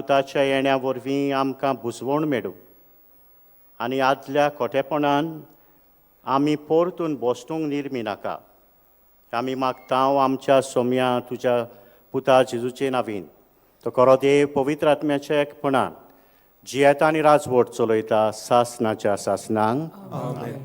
ताच्या येण्या वरवीं आमकां बुजवण मेळूं आनी आदल्या खोटेपणान आमी परतून बसतूंक निर्मी नाका. आमी मागता आमच्या सोम्या तुज्या पुता जेजूचे नावीन, तो खरो देव पवित्र आत्म्याच्या एकपणान जियेता आनी राजवट चलयता सासनाच्या सासनांक. आमेन.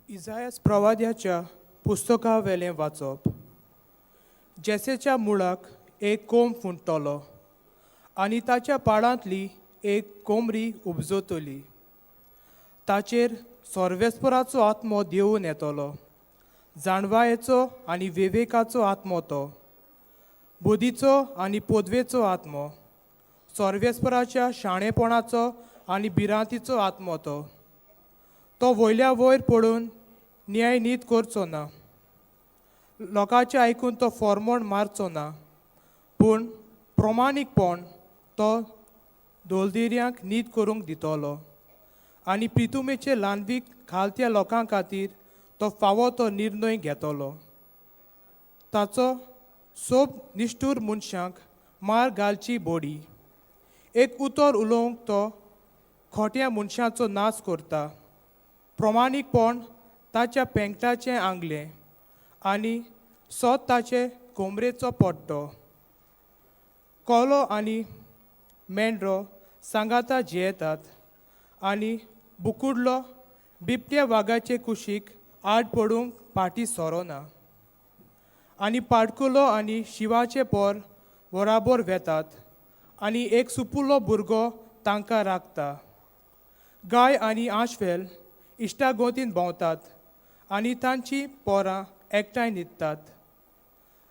इजायस प्रवाद्याच्या पुस्तकावेलें वाचप. जेसेच्या मुळाक एक कोंब फुंटलो आनी ताच्या पाळांतली एक कोमरी उपजतली. ताचेर सर्वेस्पराचो आत्मो देवून येतलो, जाणवायेचो आनी विवेकाचो आत्मो तो, बुद्धीचो आनी पदवेचो आत्मो, सर्वेस्पराच्या शाणेपणाचो आनी भिरांतीचो आत्मो तो. तो वयल्या वयर पडून न्याय नीत करचो ना, लोकांचें आयकून तो फॉर्मोण मारचो ना, पूण प्रमाणीकपण तो दोलदिऱ्यांक नीत करूंक दितलो आनी प्रितुमेचे ल्हानवीक खालत्या लोकां खातीर तो फावो तो निर्णय घेतलो. ताचो सोब निश्ठूर मनशांक मार घालची बोडी, एक उतर उलोवंक तो खोट्या मनशाचो नाश करता. प्रमाणीकपण ताच्या पेंकटाचें आंगलें आनी सोद ताचे कोमरेचो पट्टो. कोलो आनी मेंढरो सांगाता जियेतात आनी बुकुडलो बिबट्या वागाचे कुशीक आड पडूंक फाटीं सोरोना. आनी पाडकुलो आनी शिवाचे पोर बराबर वेतात आनी एक सुपुल्लो भुरगो तांकां राखता. गाय आनी आशवेल इश्टागोतीन भोंवतात आनी तांची पोरां एकठांय न्हिदतात.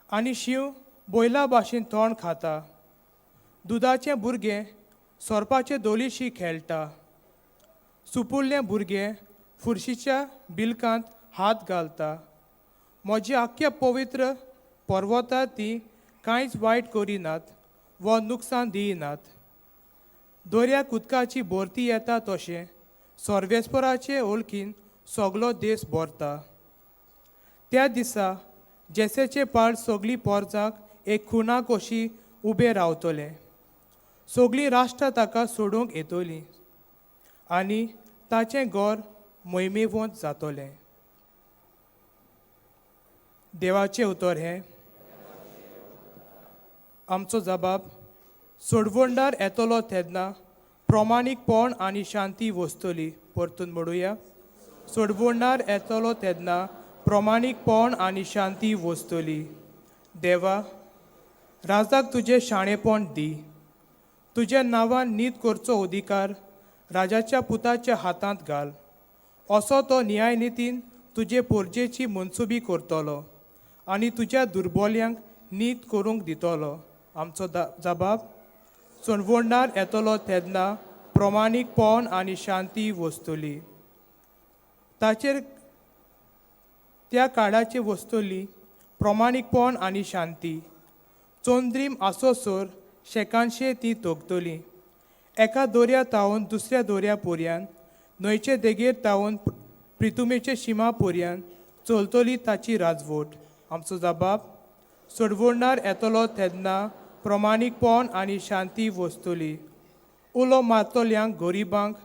आनी शींव बैला भाशेन तोंड खाता. दुदाचें भुरगें सोरपाचे दोलीशी खेळटा. सुपुल्लें भुरगें फुरशीच्या बिलकांत हात घालता. म्हज्या आख्ख्या पवित्र पर्वतार ती कांयच वायट करिनात वा नुकसान दिनात. दर्याक उदकाची भरती येता तशें सर्वेस्पराचे ओळखीन सगलो देश भरता. त्या दिसा जेसेचे पाळ सगळीं पोरजाक एक खुणा कशी उबें रावतलें. सगळीं राष्ट्रां ताका सोडूंक येतलीं आनी ताचें घर मोहिमेवंत जातलें. देवाचें उतर हें. आमचो जबाब सोडवणदार येतलो तेन्ना प्रमाणीकपण आनी शांती वसतली. परतून म्हणुया, सोडवणदार येतलो तेन्ना प्रमाणीकपण आनी शांती वसतली. देवा, राजाक तुजें शाणेपण दी. तुज्या नांवान नीत करचो अधिकार राजाच्या पुताच्या हातांत घाल. असो तो न्यायनितीन तुजे पोरजेची मनसुबी करतलो आनी तुज्या दुर्बोल्यांक नीत करूंक दितलो. आमचो जबाब सोडवणदार येतलो तेन्ना प्रमाणीकपण आनी शांती वसतली. ताचेर त्या काळाचे वसतली प्रमाणीकपण आनी शांती. चंद्रीम आसोसर शेकानशे ती तोगतली. एका दर्या तावन दुसऱ्या दर्या पर्यान, न्हंयचे देगेर तावन प्रितुमेचे शिमा पर्यान चलतली ताची राजवट. आमचो जबाब सोडवणदार येतलो तेन्ना प्रमाणीकपण आनी शांती वसतली. उलो मारतल्यांक, गरिबांक,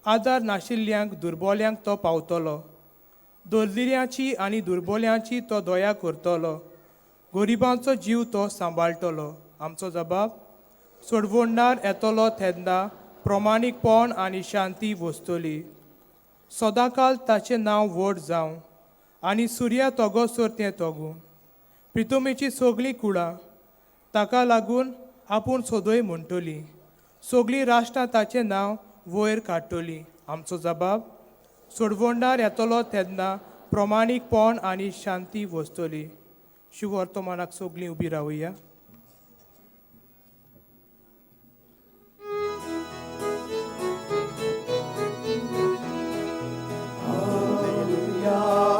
आदार नाशिल्ल्यांक, दुर्बोल्यांक तो पावतलो. दलदिऱ्यांची आनी दुर्बोल्यांची तो दया करतलो. गरिबांचो जीव तो सांबाळटलो. आमचो जबाब सोडवणदार येतलो तेन्ना प्रमाणीकपण आनी शांती वसतली. सदांकाल ताचें नांव व्हड जावं आनी सुर्या तोगोसर तें तोगूं. प्रितोमेची सगळीं कुळां ताका लागून आपूण सोदय म्हणटली. सगळीं राष्ट्रां ताचें नांव वयर काडटलीं. आमचो जबाब सोडवणदार येतलो तेन्ना प्रमाणीकपण आनी शांती वसतली. शुवर्तमानाक सगळीं उबी रावया.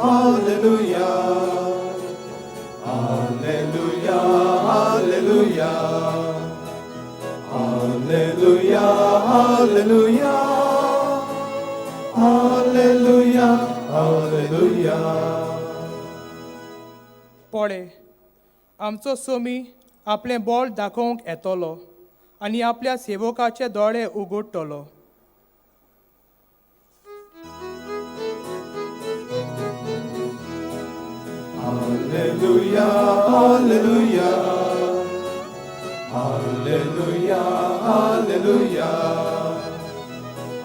Alleluia, Alleluia, Alleluia, Alleluia, Hallelujah, hallelujah, hallelujah. पळय, आमचो सोमी आपलें बोल दाखोवंक येतलो आनी आपल्या सेवकाचे दोळे उगडटलो. Hallelujah, hallelujah, hallelujah, hallelujah,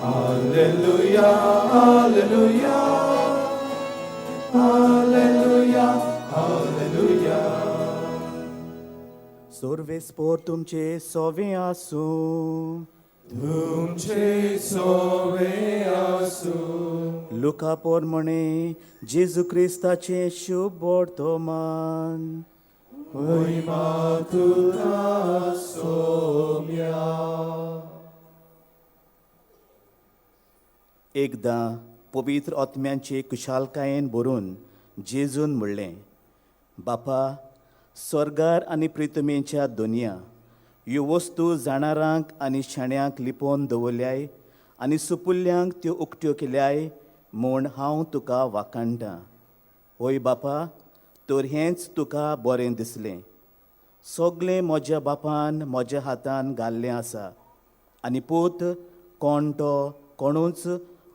hallelujah, hallelujah, hallelujah, hallelujah. सोर्वेस्पोर तुमचे सोवे आसूं. तुमचे सोवे आसूं. लुका पोरमणे जेजू क्रिस्ताचें शुभ वर्तमान. महिमा तुका सोम्या. एकदां पवित्र आत्म्यांचे कुशालकायेन भरून जेजून म्हणलें, बापा स्वर्गार आनी प्रितमेच्या दुनिया ह्यो वस्तू जाणारांक आनी शाण्यांक लिपोवन दवरल्याय आनी सुपुल्ल्यांक त्यो उक्त्यो केल्याय म्हूण हांव तुका वाखाणटां. हय बापा, तर हेंच तुका बरें दिसलें. सगळें म्हज्या बापान म्हज्या हातान घाल्लें आसा आनी पूत कोण तो कोणूच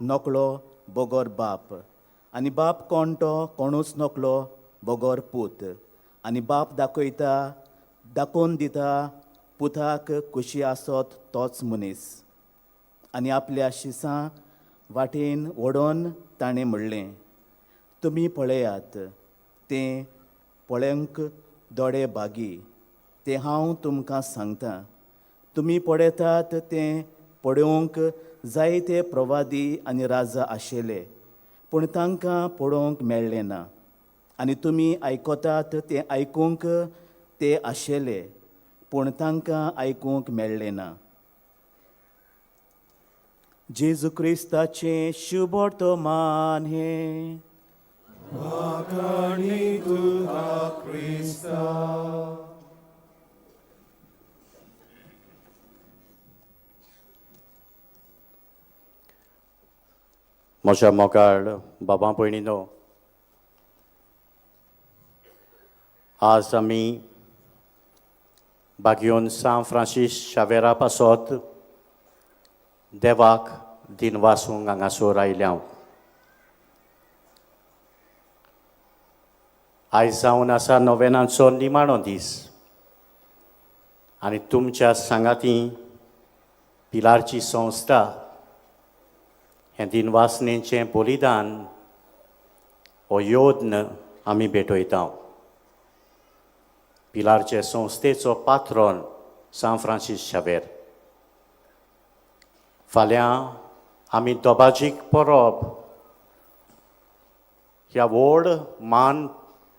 नकळो बगर बाप, आनी बाप कोण तो कोणूच नकळो बगर पूत, आनी बाप दाखयता दाखोवन दिता पुताक खुशी आसत तोच मनीस. आनी आपल्या शिसां वाटेन ओडोन ताणें म्हणलें, तुमी पळयात तें पळोवंक दोळे बागी, तें हांव तुमकां सांगता. तुमी पळयतात तें पळोवंक जायते प्रवादी आनी राजा आशिल्ले, पूण तांकां पळोवंक मेळ्ळें ना, आनी तुमी आयकतात तें आयकूंक ते आशिल्ले, पूण तांकां आयकूंक मेळ्ळें ना. जेजू क्रिस्ताचें शुभ वर्तमान हें. वाखाणी तुका क्रिस्ता. म्हज्या मोगाळ बाबा भयणीनो, आज आमी बागयोन सांत फ्रांसीस शावेरा पासत देवाक दिनवासूंक हांगासर आयल्या. आयज जावन आसा नोवेनांचो निमाणो दीस आनी तुमच्या सांगाती पिलारची संस्था हें दिनवासनेचें बलिदान हो योद्न आमी भेटयता. पिलारचे संस्थेचो पात्रोन सांत फ्रांसीस शावेर. फाल्यां आमी दोबाजीक परब ह्या व्हड मान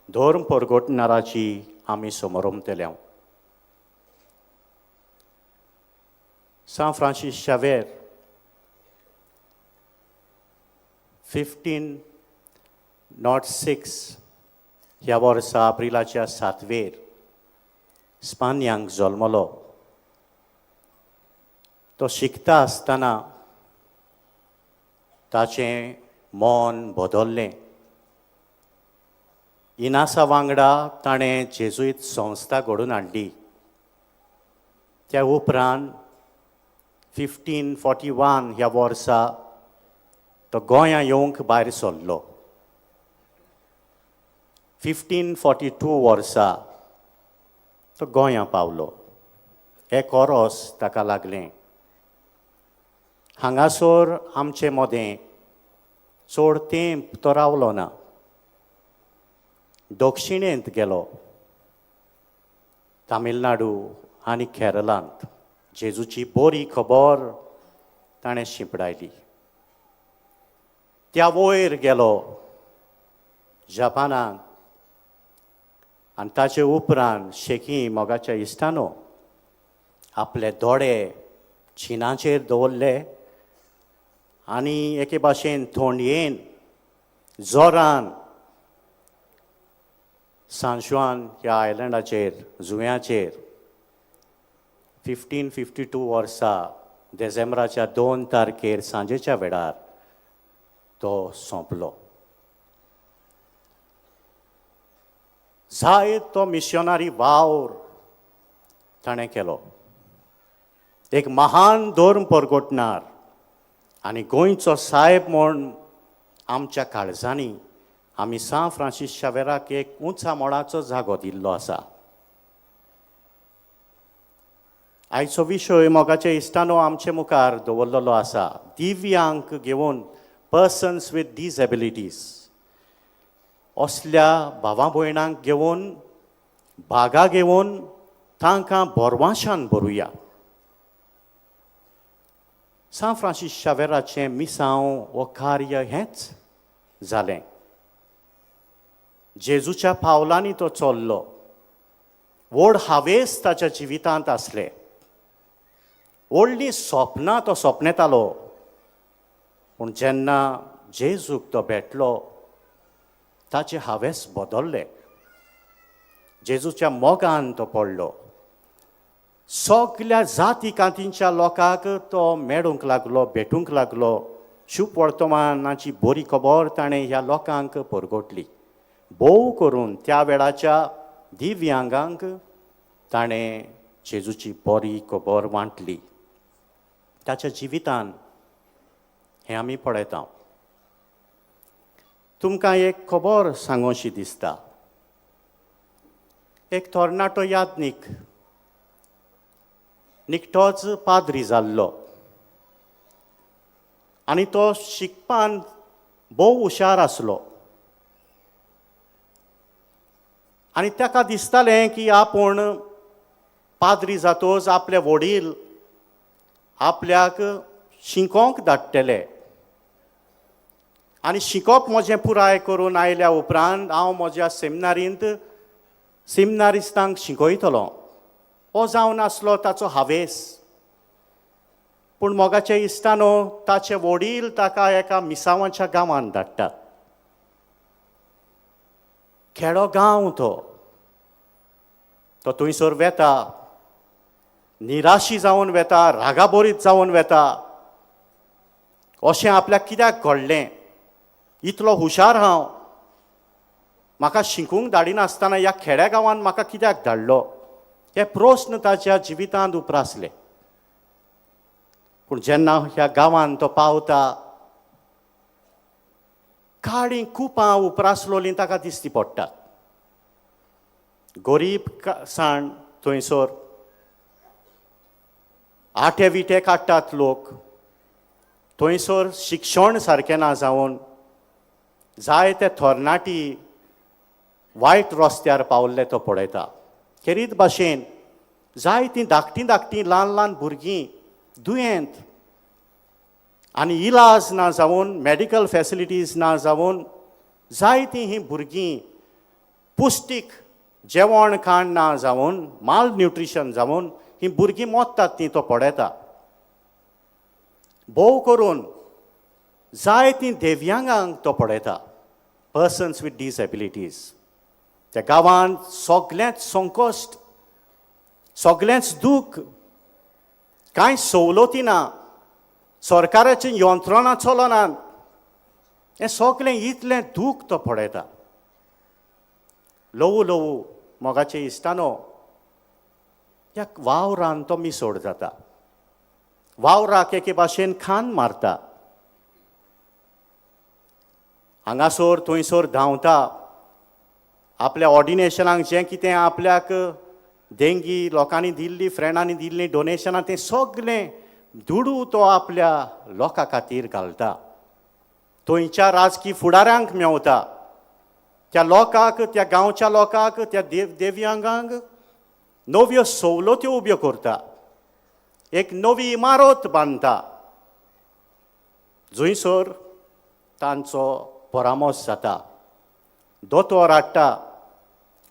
धर्म परगटणाराची आमी समरमतले. सांत फ्रांसीस शावेर 1506 ह्या वर्सा एप्रिलाच्या 7वेर स्पान्यांक जल्मलो. तो शिकता आसतना ताचें मन बदल्लें. इनासा वांगडा ताणें जेजुईत संस्था घडोवन हाडली. त्या उपरांत 1541 ह्या वर्सा तो गोंया येवंक भायर सरलो. 1542 वर्सा तो गोंया पावलो. एक ओरोस ताका लागलें. हांगासर आमचे मदें चड तेंप तो रावलो ना, दक्षिणेंत गेलो, तामिळनाडू आनी केरळांत जेजूची बरी खबर ताणें शिंपडायली. त्या वयर गेलो जपानाक आनी ताचे उपरांत शेकी मोगाच्या इश्टानो आपले दोळे चिनाचेर दवरले आनी एके भाशेन थोंडयेन जोरान सांशवान ह्या आयलंडाचेर जुंव्याचेर 1552 वर्सा देजेंब्राच्या 2 तारखेर सांजेच्या वेळार तो सोंपलो. जाय तो मिशनरी वावर ताणें केलो. एक महान धर्म परगटणार आनी गोंयचो सायब म्हूण आमच्या काळजांनी आमी सांत फ्रांसीस शावेराक एक उंचा मोडाचो जागो दिल्लो आसा. आयचो विशय मोगाच्या इश्टानो आमचे मुखार दवरलेलो आसा, दिव्यांक घेवन, पर्सन्स विथ डिसेबिलिटीज, असल्या भावा भयणांक घेवन, भागा घेवन तांकां बोरवाशान भरुया. सांत फ्रांसीस शावेराचें मिसांव हो कार्य हेंच जालें. जेजूच्या पावलांनी तो चल्लो. व्हड हावेस ताच्या जिवितांत आसले, व्हडलीं सपनां तो सपनेतालो. पूण जेन्ना जेजूक तो भेटलो ताचे हावेस बदल्ले. जेजूच्या मोगान तो पडलो. सगल्या जाती कातींच्या लोकांक तो मेळूंक लागलो, भेटूंक लागलो. शुभ वर्तमानाची बरी खबर ताणें ह्या लोकांक परगटली. भोव करून त्या वेळाच्या दिव्यांगांक ताणें जेजूची बरी खबर वांटली. ताच्या जिवितान हें आमी पळयता. तुमकां एक खबर सांगोशी दिसता. एक तरणाटो याज्ञीक निकटोच पाद्री जाल्लो आनी तो शिकपान भोव हुशार आसलो आनी ताका दिसतालें की आपूण पाद्री जातोच आपले वडील आपल्याक शिकोवंक धाडटले आनी शिकोवप म्हजें पुराय करून आयल्या उपरांत हांव म्हज्या सेमिनारींत सेमिनारिस्तांक शिकयतलो. हो जावन आसलो ताचो हावेस. पूण मोगाचे इश्टानो, ताचे वडील ताका एका मिसावाच्या गांवांत धाडटात. खेडो गांव तो. तो थंयसर वेता, निराशी जावन वेता, रागाबरीत जावन वेता. अशें आपल्याक कित्याक घडलें? इतलो हुशार हांव, म्हाका शिकूंक धाडिनासतना ह्या खेड्या गांवांत म्हाका कित्याक धाडलो? हे प्रस्न ताच्या जिवितांत उप्रासले. पूण जेन्ना ह्या गांवांत तो पावता, काळीं कुपां उप्रासलोलीं ताका दिसती पडटात. गरीब साण थंयसर आटे विटे काडटात लोक. थंयसर शिक्षण सारकें ना जावन जायते थोरनाटी वायट रस्त्यार पावल्ले तो पळयता. खेरीत भाशेन जायतीं धाकटीं धाकटीं ल्हान ल्हान भुरगीं दुयेंत आनी इलाज ना जावन, मॅडिकल फॅसिलिटीज ना जावन जायतीं हीं भुरगीं पुश्टीक जेवण खाण ना जावन, माल न्युट्रिशन जावन हीं भुरगीं मोत्तात तीं तो पळयता. भोव करून जायतीं दिव्यांगांक तो पळयता, पर्सन्स विथ डिसेबिलिटीज. त्या गांवांत सगळेंच संकश्ट, सगळेंच दूख, कांय सवलती ना, सरकाराची यंत्रणां चलनात. हें सगळें इतलें दूख तो पळयता. ल्हवू ल्हवू मोगाचे इश्टानो, ह्या वावरान तो मिसोड जाता. वावराक एके भाशेन खान मारता. हांगासर थंयसर धांवता. आपल्या ऑर्डिनेशनाक जें कितें आपल्याक देंगी लोकांनी दिल्ली, फ्रेंडांनी दिल्ली डोनेशनां, तें सगळें दुडू तो आपल्या लोकां खातीर घालता. थंयच्या राजकी फुडाऱ्यांक मेवता. त्या लोकांक, त्या गांवच्या लोकांक, त्या देव्यांगांक नव्यो सवलत्यो उब्यो करता. एक नवी इमारत बांदता जंयसर तांचो परामर्श जाता. दोतोर हाडटा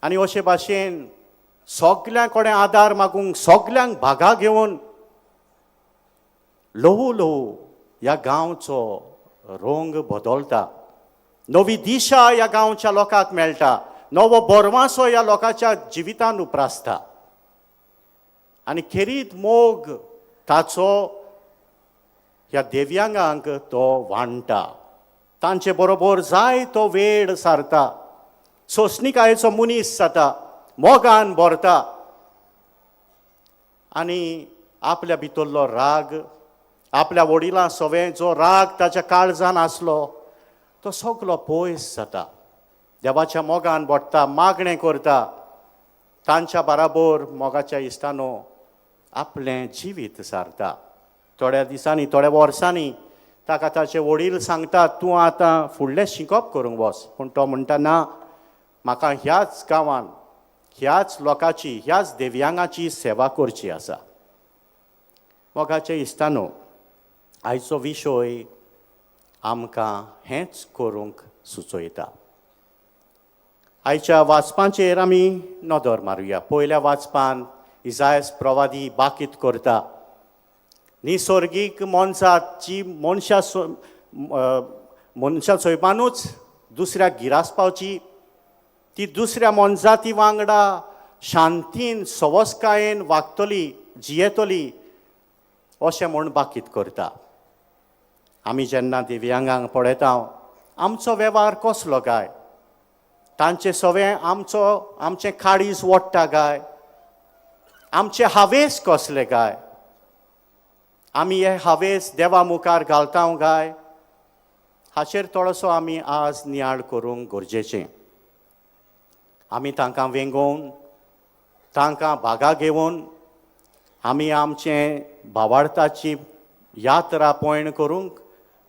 आनी अशे भाशेन सगल्यां कडेन आदार मागूंक, सगल्यांक भागा घेवन ल्हवू ल्हवू ह्या गांवचो रंग बदलता. नवी दिशा ह्या गांवच्या लोकांक मेळटा. नवो बरवासो ह्या लोकांच्या जिवितांत उप्रासता आनी खेरीत मोग ताचो ह्या दिव्यांगांक तो वांट्टा, तांचे बरोबर जाय तो वेळ सारता, सोंसणिकायेचो मनीस जाता, मोगान भरता आनी आपल्या भितरलो राग, आपल्या वडिलां सवें जो राग ताच्या काळजान आसलो तो सगलो पयस जाता. देवाच्या मोगान भरता, मागणें करता, तांच्या बराबर मोगाच्या इश्टानो आपलें जिवीत सारता. थोड्या दिसांनी, थोड्या वर्सांनी ताका ताचे वडील सांगता, तूं आतां फुडलें शिकप करूंक वच. पूण तो म्हणटा, ना, म्हाका ह्याच गांवान ह्याच लोकांची, ह्याच दिव्यांगाची सेवा करची आसा. मोगाचे इश्टानो, आयचो विशय आमकां हेंच करूंक सुचयता. आयच्या वाचपांचेर आमी नदर मारुया. पयल्या वाचपान इजायस प्रवादी बाकीत करता, निसर्गीक मनशां जी मनशां मनशां सोयपानूच दुसऱ्याक गिरास पावची, ती दुसऱ्या मनजाती वांगडा शांतीन सवसकायेन वागतली, जियेतली अशें म्हूण बाकीत करता. आमी जेन्ना दिव्यांगांक पळयता, आमचो वेव्हार कसलो काय? तांचे सवें आमचो आमचें काळीज ओडटा काय? आमचे हावेस कसले काय? आमी हे हावेस देवा मुखार घालता काय? हाचेर थोडोसो आमी आज नियाळ करूंक गरजेचें. आमी तांकां वेंगोवन, तांकां भागा घेवन आमी आमचें भावार्थाची यात्रा पयण करूंक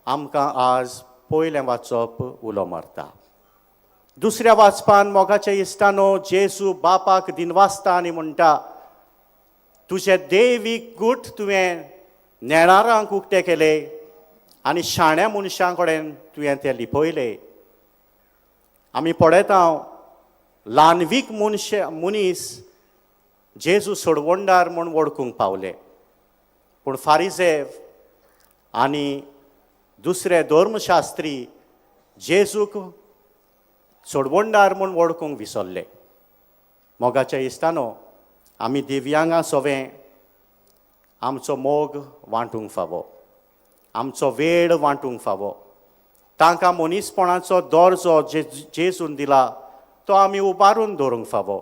आमकां आज पयलें वाचप उलो मारता. दुसऱ्या वाचपान मोगाच्या इश्टानो, जेजू बापाक दिनवासता आनी म्हणटा, तुजें देवीक गूट तुवें नेणारांक उक्ते केले आनी शाण्या मनशां कडेन तुवें ते लिपयले. आमी पळयता ल्हानवीक मनीस जेजू सोडवणदार म्हूण वळखूंक पावले, पूण फारिजेव आनी दुसरे धर्मशास्त्री जेजूक सोडवणदार म्हूण वळखूंक विसरले. मोगाच्या इश्टानो, आमी दिव्यांगां सवें आमचो मोग वांटूंक फावो, आमचो वेळ वांटूंक फावो, तांकां मनीसपणाचो दर्जो जेजून दिला तो आमी उबारून दवरूंक फावो.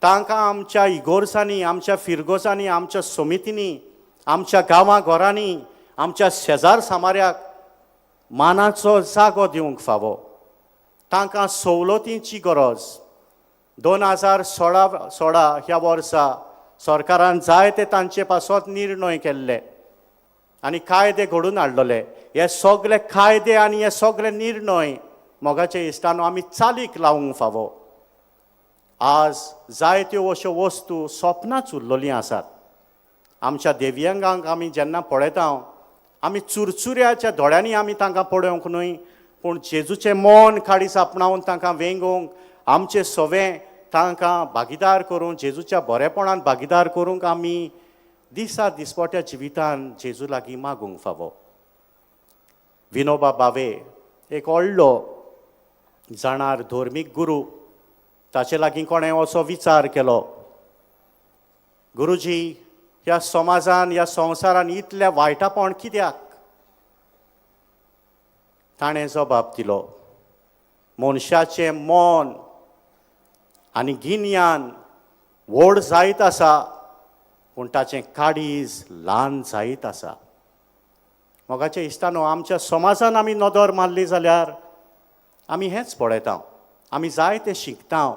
तांकां आमच्या इगोर्सांनी, आमच्या फिरगोजांनी, आमच्या समितींनी, आमच्या गांवां घरांनी, आमच्या शेजार सामाऱ्याक मानाचो जागो दिवंक फावो. तांकां सवलतींची गरज. 2016 ह्या वर्सा सरकारान जायते तांचे पासत निर्णय केल्ले आनी कायदे घडून हाडलेले. हे सगळे कायदे आनी हे सगळे निर्णय मोगाचे इश्टानो आमी चालीक लावंक फावो. आज जायत्यो अश्यो वस्तू सपनांच उरलेलीं आसात. आमच्या दिव्यांगांक आमी जेन्ना पळयता, आमी चुरचुऱ्याच्या दोळ्यांनी आमी तांकां पळोवंक न्हय, पूण जेजूचें मन काडीस आपणावन तांकां वेंगोवंक, आमचें सवें तांकां भागीदार करूंक, जेजूच्या बरेपणान भागीदार करूंक आमी दिसा दिसपट्या जिवितान जेजू लागीं मागूंक फावो. विनोबा भावे एक व्हडलो जाणार धर्मीक गुरू, ताचे लागीं कोणें असो विचार केलो, गुरुजी, ह्या समाजान, ह्या संवसारान इतलें वायटापण कित्याक? ताणें जबाब दिलो, मनशाचें मन आनी गिन्यान व्हड जायत आसा, पूण ताचें काळीज ल्हान जायत आसा. मोगाच्या इश्टानो, आमच्या समाजान आमी नदर मारली जाल्यार आमी हेंच पळयता, आमी जायते शिकता,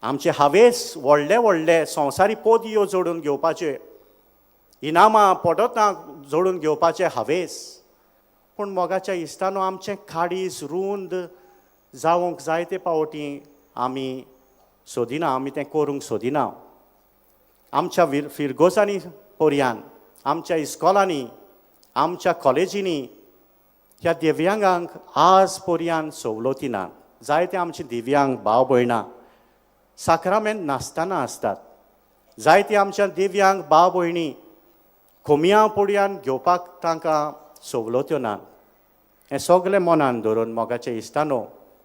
आमचे हावेस व्हडले व्हडले संवसारी पदयो जोडून घेवपाचे, इनामां पदकां जोडून घेवपाचे हावेस, पूण मोगाच्या इश्टानो आमचें काळीज रूंद जावंक जायते पावटी आमी सोदिना, आमी तें करूंक सोदिना. आमच्या फिरगोजांनी पर्यान, आमच्या इस्कॉलांनी, आमच्या कॉलेजींनी ह्या दिव्यांगांक आज पर्यान सवलती ना. जायते आमचे दिव्यांग भाव भयणां साक्रामेंत नासतना आसतात. जायते आमच्या दिव्यांग भाव भयणी खोमया पोडयान घेवपाक तांकां सवलत्यो ना. हें सगलें मनान धरून मोगाच्या इश्टानो,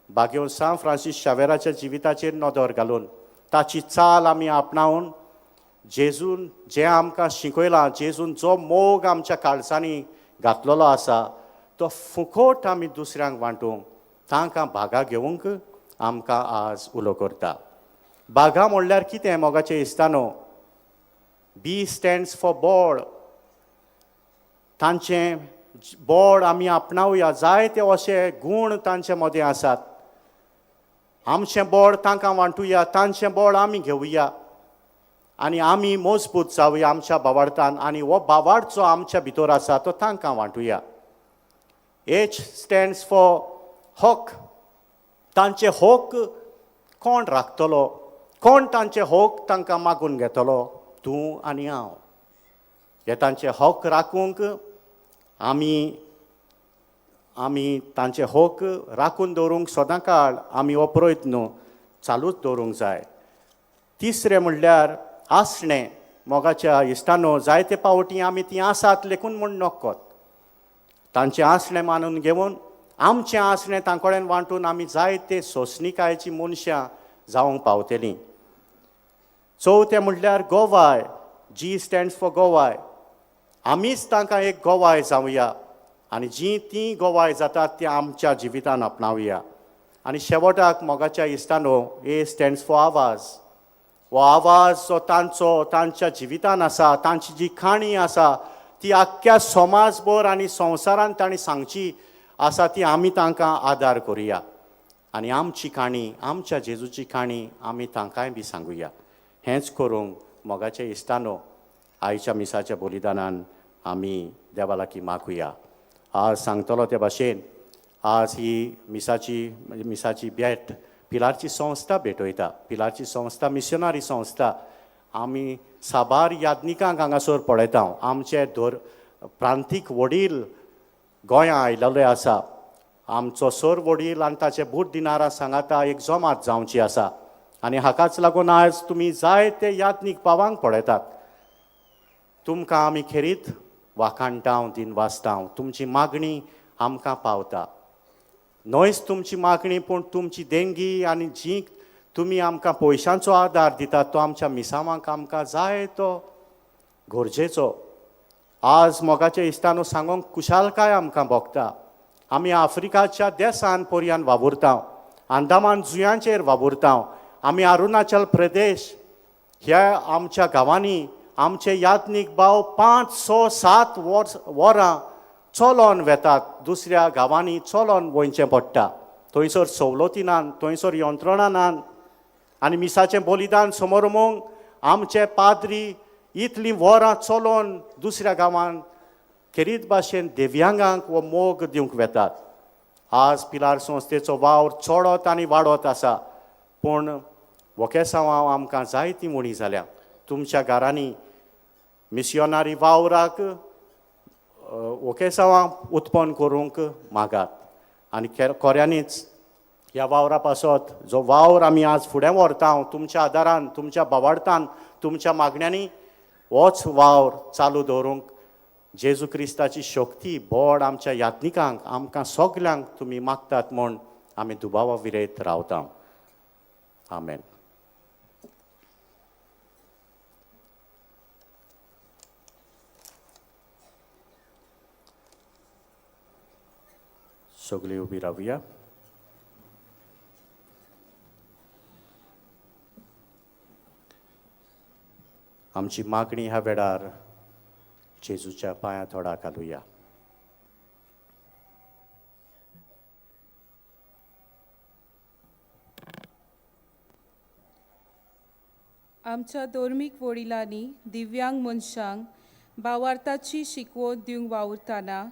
बागेवन सांत फ्रांसीस शावेराच्या जिविताचेर नदर घालून ताची चाल आमी आपणावन जेजून जें आमकां शिकयलां, जेजून जो मोग आमच्या काळजांनी घातलेलो आसा तो फुकोट आमी दुसऱ्यांक वांटूंक, तांकां भागा घेवंक आमकां आज उलो करता. बागा म्हणल्यार कितें मोगाचे इश्टानो? बी स्टँड्स फॉर बोळ. तांचें बोळ आमी आपणावया. जायते अशे गूण तांचे मदें आसात. आमचें बोळ तांकां वांटुया, तांचें बोळ आमी घेवया आनी आमी मजबूत जावया आमच्या भावार्थान, आनी हो भावार्थ जो आमच्या भितर आसा तो तांकां वांटुया. एच स्टँड्स फॉर हक. तांचे हक कोण राखतलो? कोण तांचे हक तांकां मागून घेतलो? तूं आनी हांव. हे तांचे हक राखूंक आमी आमी तांचे हक राखून दवरूंक सदां काळ आमी हो प्रयत्न चालूच दवरूंक जाय. तिसरें म्हणल्यार आसणें. मोगाच्या इश्टानो, जायते पावटी आमी तीं आसात लेखून म्हूण नक्कोत. तांचें आसणें मानून घेवन आमचें आसणें तांकडेन वांटून आमी जायते सोंसणिकायेचीं मनशां जावंक पावतलीं. चवथें म्हणल्यार गोवाय. जी स्टँड्स फॉर गोवाय. आमीच तांकां एक गोवाय जावया आनी जीं तीं गोवाय जातात तीं आमच्या जिवितान आपणावया. आनी शेवटाक मोगाच्या इश्टानो, ए स्टँड्स फॉर आवाज. हो आवाज जो तांचो तांच्या जिवितान आसा, तांची जी काणी आसा ती आख्ख्या समाजभर आनी संवसारान तांणी सांगची आसा, ती आमी तांकां आदार करुया आनी आमची काणी, आमच्या जेजूची काणी आमी तांकांय बी सांगुया. हेंच करूंक मोगाच्या इश्टानो, आयच्या मिसाच्या बलिदानान आमी देवा लागीं मागुया. आज सांगतलो ते भाशेन आज ही मिसाची भेट पिलारची संस्था भेटयता. पिलारची संस्था मिशनरी संस्था. आमी साबार याज्ञिकांक हांगासर पळयता. आमचे धर प्रांतीक वडील गोंयां आयलेले आसा. आमचो सर वडील आनी ताचे बूट दिनारा सांगाता एक जमात जावची आसा आनी हाकाच लागून आज तुमी जायते याज्ञीक पावांक पळयतात. तुमकां आमी खेरीत वाखाणटाव, दिन वाचताव. तुमची मागणी आमकां पावता. न्हयच तुमची मागणी, पूण तुमची देणगी आनी जी तुमी आमकां पयशांचो आदार दितात तो आमच्या मिसावांक आमकां जाय तो गरजेचो. आज मोगाच्या इश्टानो, सांगूंक कुशालकाय आमकां भोगता. आमी आफ्रिकाच्या देसान पर्यान वावुरता, अंदामान जुंयांचेर वावुरता. आमी अरुणाचल प्रदेश ह्या आमच्या गांवांनी आमचे याज्ञीक भाव 5, 6, 7 वरां चलोन वेतात. दुसऱ्या गांवांनी चलोन वयचें पडटा. थंयसर सवलती नात, थंयसर यंत्रणां नात आनी मिसाचें बलिदान समोर आमचे पाद्री इतलीं वरां चलोन दुसऱ्या गांवांत खेरीत भाशेन दिव्यांगांक हो मोग दिवंक वेतात. आज पिलार संस्थेचो वावर चडत आनी वाडत आसा, पूण वोकेसांवां आमकां जायतीं उणी जाल्या. तुमच्या घरांनी मिसियोनारी वावराक वोकेसांवां उत्पन्न करूंक मागात आनी खोऱ्यांनीच ह्या वावरा पासत जो वावर आमी आज फुडें व्हरता तुमच्या आदारान, तुमच्या भावार्थान, तुमच्या मागण्यांनी होच वावर चालू दवरूंक जेजू क्रिस्ताची शक्ती बोड आमच्या याज्ञिकांक, आमकां सगल्यांक तुमी मागतात म्हूण आमी दुबावा विरयत रावता. आमेन. सगळीं उबी रावया. आमची मागणी ह्या वेळार जेजूच्या पांया थोडा घालुया. आमच्या धर्मीक वडिलांनी दिव्यांग मनशांक भावार्थाची शिकवण दिवंक वावुरतना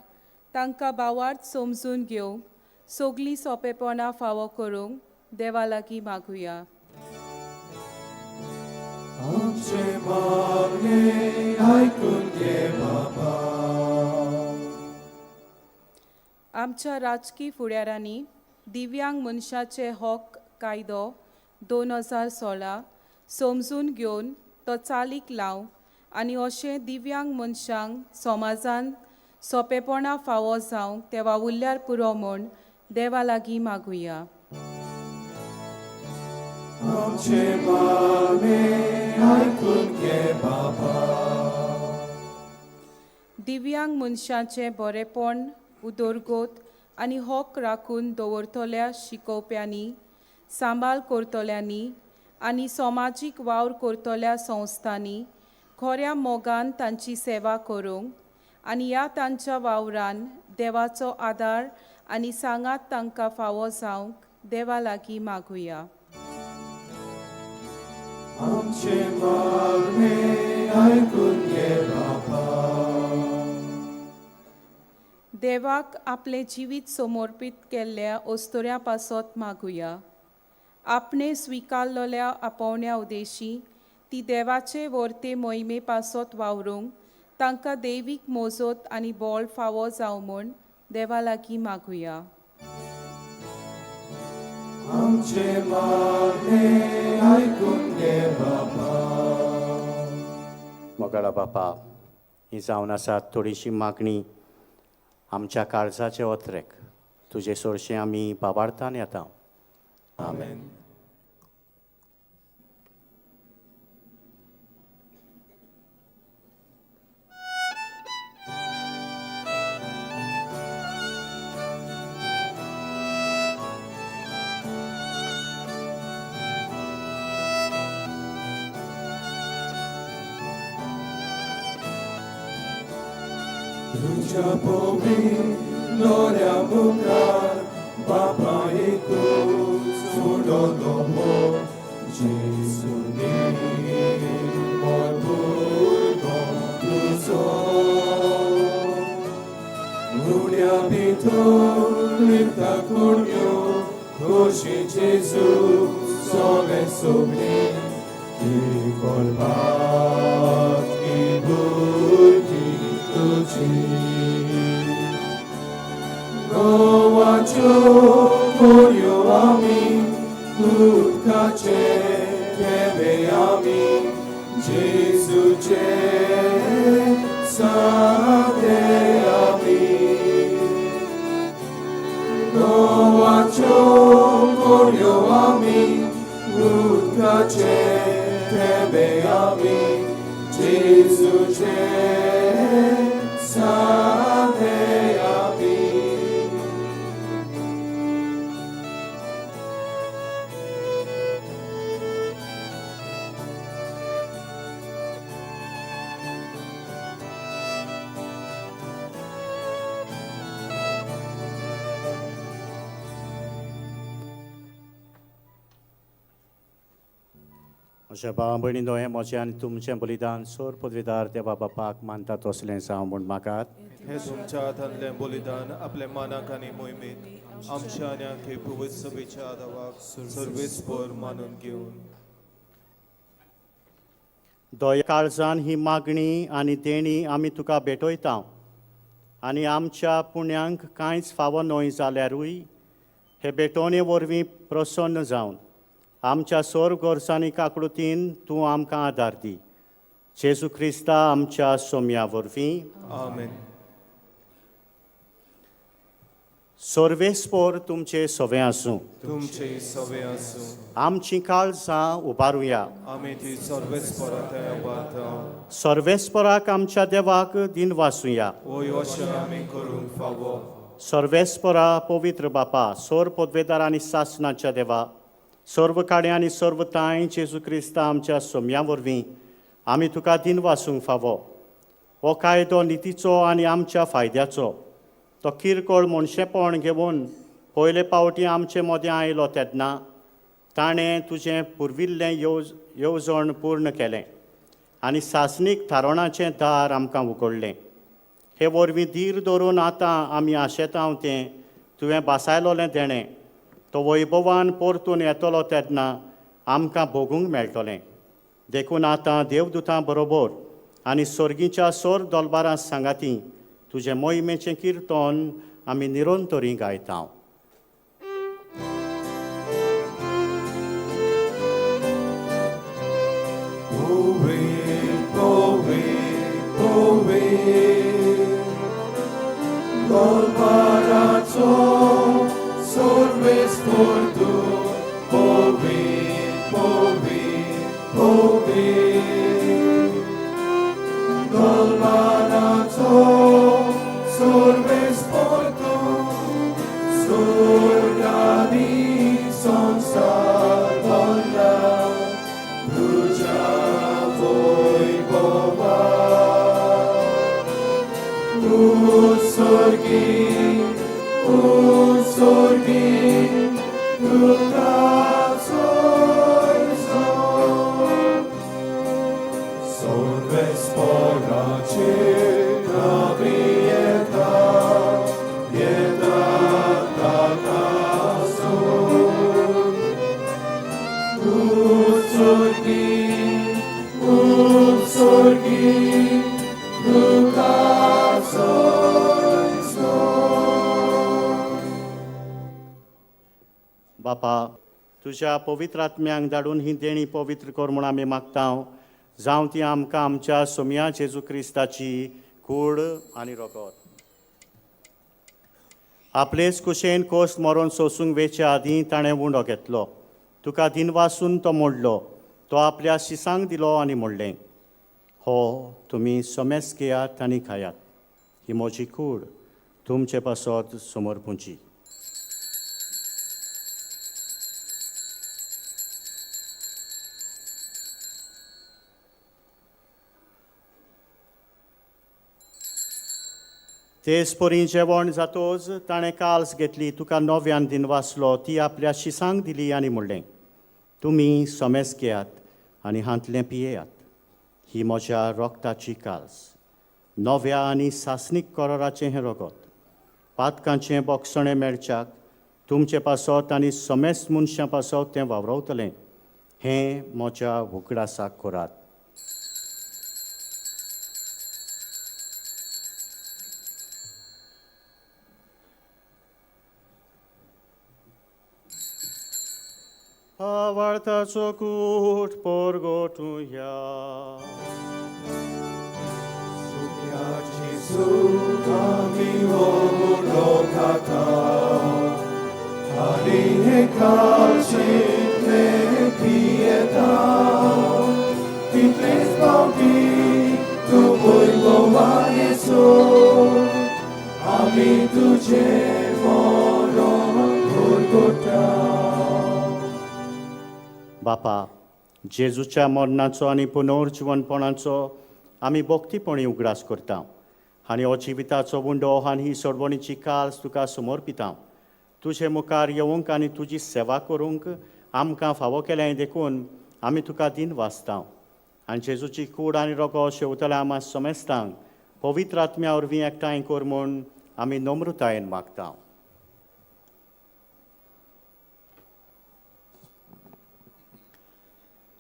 तांकां भावार्थ समजून घेवंक सगळीं सोंपेपणां फावो करूंक देवा लागीं मागुया. आमचें मागणें आयकून घे बाबा. आमच्या राजकी फुडाऱ्यांनी दिव्यांग मनशाचे हक कायदो 2016 समजून घेवन तो चालीक लावंक आनी अशें दिव्यांग मनशांक समाजान सोंपेपणां फावो जावंक ते वावुरल्यार पुरो म्हूण देवा लागीं मागुया. आमचे मागणे आयकून घे बाबा. दिव्यांग मनशाचें बरेपण, उदरगत आनी हक राखून दवरतल्या शिकोवप्यांनी, सांबाळ करतल्यांनी आनी समाजीक वावर करतल्या संस्थांनी खऱ्या मोगान तांची सेवा करूंक आनी ह्या तांच्या वावरान देवाचो आदार आनी सांगात तांकां फावो जावंक देवा लागीं मागुया. आमचे मागणे आयकून घे बाबा. देवाक आपलें जिवीत समर्पीत केल्ल्या अस्तुऱ्यां पासत मागुया. आपणे स्विकारलेल्या आपोवण्या उदेशी ती देवाचे वर्ते मोहिमे पासत वावरूंक तांकां दैवीक मोजत आनी बळ फावो जावं म्हूण देवा लागीं मागुया. आमचे मागणे आयकून घे बाबा. मोगाळा बापा, ही जावन आसात थोडीशी मागणी आमच्या काळजाचे ओतरेक तुजे सोरशें आमी बाबार्थान येता. आमेन. तुझ्या पोवी लोऱ्या मुखार बापा एकूच सोडलो मोग जेजूनी मोर भुरगो तुजो उण्या भितर लिपता कुण्यो खोशी जेजू सोवे सोबणी की कोलबात की भुरगी तुजी गोवाच्यो कोऱ्यो आमी उदकाचे थेंबे आमी जेजूचे सादे आमी गोवाच्यो कोऱ्यो आमी उदकाचे थेंबे आमी जेजूचे सादे आमी. म्हज्या भावा भयणीनो, हें म्हजें आनी तुमचें बलिदान सोर पदवीदार देवा बापाक मानता तसलें जावं म्हूण मागात. हे तुमच्या हातांतलें बलिदान आपल्या मानाक आनी मोहिमेक आमच्या आनी आखे पवित्र सभेच्या आदावाक सर्वेस्पर मानून घेवन. दया काळजान ही मागणी आनी देणी आमी तुका भेटयता आनी आमच्या पुण्यांक कांयच फावो न्हय जाल्यारूय हे भेटवणे वरवीं प्रसन्न जावन आमच्या सोर गरजांनी काकळुतीन तूं आमकां आदार दी. जेजू क्रिस्ता आमच्या सोम्या वरवीं. आमेन. सर्वेस्पोर तुमचे सवें आसूं. तुमचे सवे आसूं. आमचीं काळजां उबारुया. आमी ती सर्वेस्परा थंय उबारता. सर्वेस्पराक आमच्या देवाक दिनवासुया. वय अशें आमी करूंक फावो. सर्वेस्परा पवित्र बापा, सोर पदवेदार आनी सासणाच्या देवा, सर्व काडे आनी सर्व तांय जेजू क्रिस्ता आमच्या सोम्या वरवीं आमी तुका दिनवासूंक फावो. हो कायदो नितीचो आनी आमच्या फायद्याचो. तो किरकोळ मनशेपण घेवन पयले पावटी आमचे मदें आयलो तेन्ना ताणें तुजें पुर्विल्लें येवजण पूर्ण केलें आनी सासणीक थारवणाचें दार आमकां उगडलें. हे वरवीं धीर धरून आतां आमी आशेतांव तें तुवें बासायलोलें देणें तो वैभवान परतून येतलो तेन्ना आमकां भोगूंक मेळटलें. देखून आतां देवदूतां बरोबर आनी सर्गीच्या सोर दोलबारां सांगाती तुजें मोहिमेचें किर्तन आमी निरंतरी गायता. Golbarazo, sorves por tu, povi, povi. सर्वेस्पोर तूं सुर्गानी संवसार भरला तुज्या वैभवा उत्सर्गी तुका सोयसो सर्वेस्पोराचेर आमी येता येता ताकासून उत्सर्गी उत्सर्गी तुका सोयसो. बापा, तुज्या पवित्र आत्म्यांक धाडून ही देणी पवित्र कर म्हूण आमी मागता. जावं ती आमकां आमच्या सोमया जेजू क्रिस्ताची कूड आनी रोगत. आपलेच कुशेन कोस मरोन सोसूंक वेचे आदीं ताणें उंडो घेतलो, तुका दिनवासून तो मोडलो, तो आपल्या शिसांक दिलो आनी म्हणलें, हो तुमी सोमेस घेयात आनी खायात, ही म्हजी कूड तुमचे पासत समर्पूंची. तेच परी जेवण जातोच ताणें काल्स घेतली, तुका नव्यान दिनवासलो, ती आपल्या शिसांक दिली आनी म्हणलें, तुमी सोमेस घेयात आनी हांतलें पियेयात, ही म्हज्या रोगताची काल्स, नव्या आनी सासणीक करोराचें हें रोगत, पातकांचें बोगसणें मेळच्याक तुमचे पासत आनी समेस्त मनशां पासत तें वावरवतलें, हें म्हज्या उगडासाक करात. आवडताचो कूट पोरगोटुया. जेजू आमी हो उडो खाता आनी हे काळशेंतले पियेता, तितलेच फावटी तूं वैभवा येसो आमी तुजें मरण पुरगोटा. बापा, जेजूच्या मरणाचो आनी पुनर्जिवनपणाचो आमी भक्तीपणी उगडास करता आनी हो जिविताचो उंडो आनी ही सोडवणीची काल्स तुका समर्पिता. तुजे मुखार येवंक आनी तुजी सेवा करूंक आमकां फावो केलें देखून आमी तुका दिन वाचता आनी जेजूची कूड आनी रोगो शेवतल्या आमा समेस्तांक पवित्र आत्म्या वरवीं एकठांय कर म्हूण आमी नम्रतायेन मागता.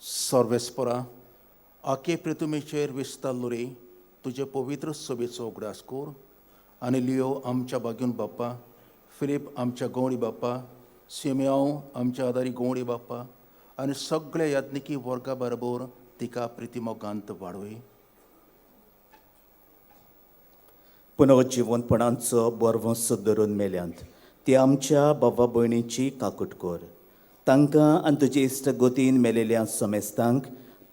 सर्वेस्परा, आखे प्रितुमेचेर विस्तारलो रे तुजे पवित्र सभेचो उगडास कर आनी लियो आमच्या बागीन बाप्पा, फिलीप आमच्या गवळी बाप्पा, सिमेयांव आमच्या आदारी गवळी बाप्पा आनी सगळ्या याज्ञिकी वर्गा बरोबर तिका प्रितिमोगांत वाडोय. पुनर्जिवनपणाचो बरवंस धरून मेल्यांत ती आमच्या बाबा भयणीची काकूट कर. तांकां आनी तुजे इश्ट गोतीन मेलेल्या समेस्तांक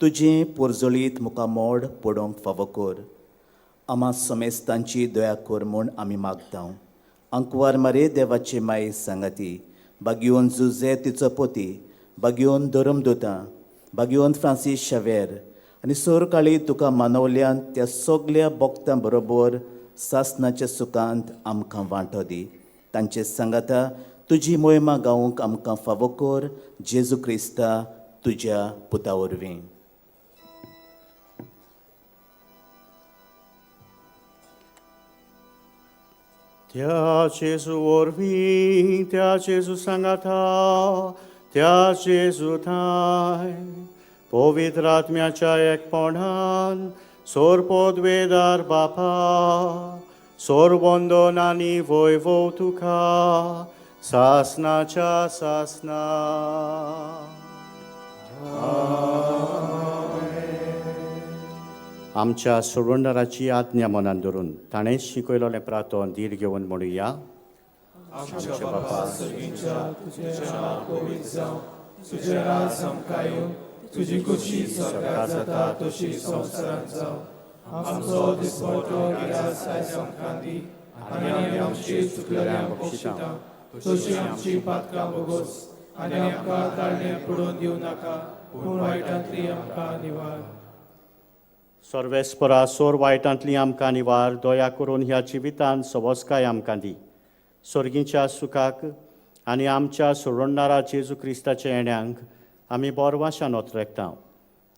तुजें पोरजळीत मुखामोड पडोवंक फावो कर. आमा समेस्तांची दया कर म्हूण आमी मागता. आंकवार मारे देवाचे माये सांगाती, बागियोन जुजे तिचो पोती, बागियोन धरमदुतां, बागियोन फ्रांसीस शावेर आनी सोरकाळी तुका मानवल्यान त्या सगल्या भक्तां बरोबर सासनाच्या सुखांत आमकां वांटो दी. तांचे सांगाता तुजी मोहिमा गावंक आमकां फावो कर, जेजू क्रिस्ता तुज्या पुता वरवीं. त्या जेजू वरवीं, त्या जेजू सांगाता, त्या जेजू ठांय पवित्र आत्म्याच्या एकपणान सोरपोदवेदार बापा, सोरबंदन आनी वैभव तुका सासनाच्या सासना. आमच्या सोडवणदाराची आज्ञा मनान धरून ताणें शिकयलोलें प्रार्थन धीर घेवन म्हणुया. आमच्या बापा सर्गीच्या, तुजें नांव पवित्र जावं, तुजें राज आमकां येवं, तुजी खुशी स्वर्गार जाता तशी संवसारांत जावं. आमचो दिसपटो गिरास आयज आमकां दी आनी आमी आमची चुकलेल्यांक बक्षिता तशी आमची पातकां भोगोस आनी आमकां ताळणें पडून दिवं नाका पूण वायटांतली आमकां निवार. सर्वेस्परा सोर वायटांतली आमकां निवार दया करून ह्या जिवितान सवस्काय आमकां दी सर्गीच्या सुखाक आनी आमच्या सोडणारा जेजू क्रिस्ताच्या येण्यांक आमी बोरवाशान ओतरेकता